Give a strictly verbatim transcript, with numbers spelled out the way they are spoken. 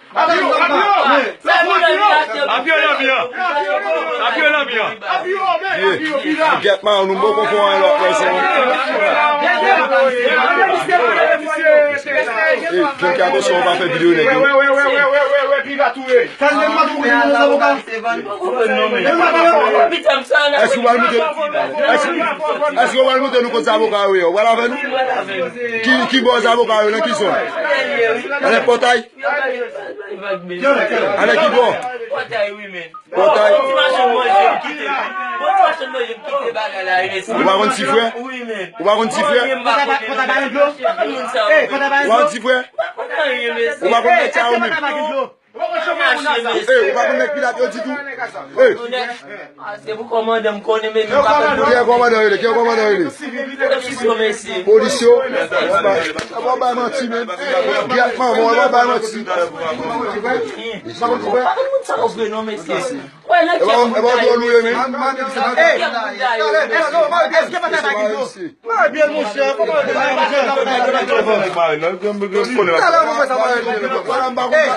Apiyo, apiyo. Apiyo, apiyo. Apiyo, apiyo. Apiyo, apiyo. Apiyo, apiyo. Gèt man, nou poko fè yon lòt lè se. Ey, Ken Kato, si w pa fè videyo nèg yo. Èske w pral monte, èske, èske w pral monte nou kot zavoka yo ye? W pral avè nou? Ki, ki bò zavoka yo, nan ki zòn? Anlè pòtay? Anlè ki bò? Pòtay. Ou pa konn ti frè? Ou pa konn ti frè? Ou pa konn ti frè? Ou pa konn nèg sa yo menm? Ey, ou pa konn nèg pilat yo ditou? Ey. Ki kòmandan rele? Ki kòmandan rele? Polis yo. Ou pa bay manti menm. Gèt man, ou pa bay manti. Ou pa konn moun sa yo vre non, mesye. Wè, nan kè moun ta yo, mesye. Nan kè moun ta yo, mesye. Èske pa ta pa ki dlo? Mwen byen, monchè, kòman w te mare, monchè? Talè w fè sa, mwen byen.